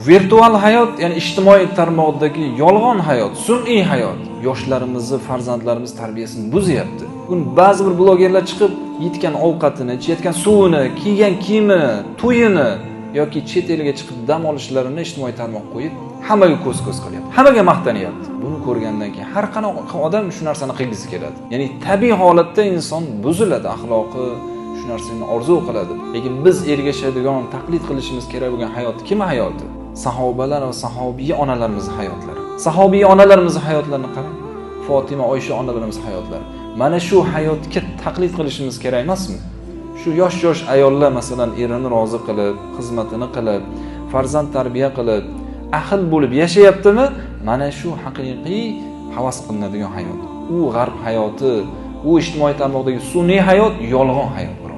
Virtual hayot, ya'ni ijtimoiy tarmoqdagi yolg'on hayot, sun'iy hayot yoshlarimizni, farzandlarimiz tarbiyasini buzyapti. Bugun ba'zi bir blogerlar chiqib, yetgan ovqatini, ichayotgan suvini, kiygan kiyimini, to'yini yoki chet elga chiqib dam olishlarini ijtimoiy tarmoq qo'yib, hammaga ko'z-ko'z qilyapti. Hammaga maqtanyapti. Buni ko'rgandan keyin har qanaqa odam shu narsani qilgisi keladi. Ya'ni tabiiy holatda inson buziladi, axloqi shu narsani orzu qiladi. Lekin biz ergashadigan, taqlid qilishimiz kerak bo'lgan hayot kim hayoti? Sahobalar va sahobiy onalarimiz hayotlari. Sahobiy onalarimiz hayotlarini qarang. Fotima, Oysha onalarimiz hayotlari. Mana shu hayotga taqlid qilishimiz kerak emasmi? Shu yosh-yosh ayollar masalan erini rozi qilib, xizmatini qilib, farzand tarbiya qilib, ahil bo'lib yashayaptimi? Mana shu haqiqiy havas qilinadigan hayot. U g'arb hayoti, u ijtimoiy tarmoqdagi sun'iy hayot, yolg'on hayot.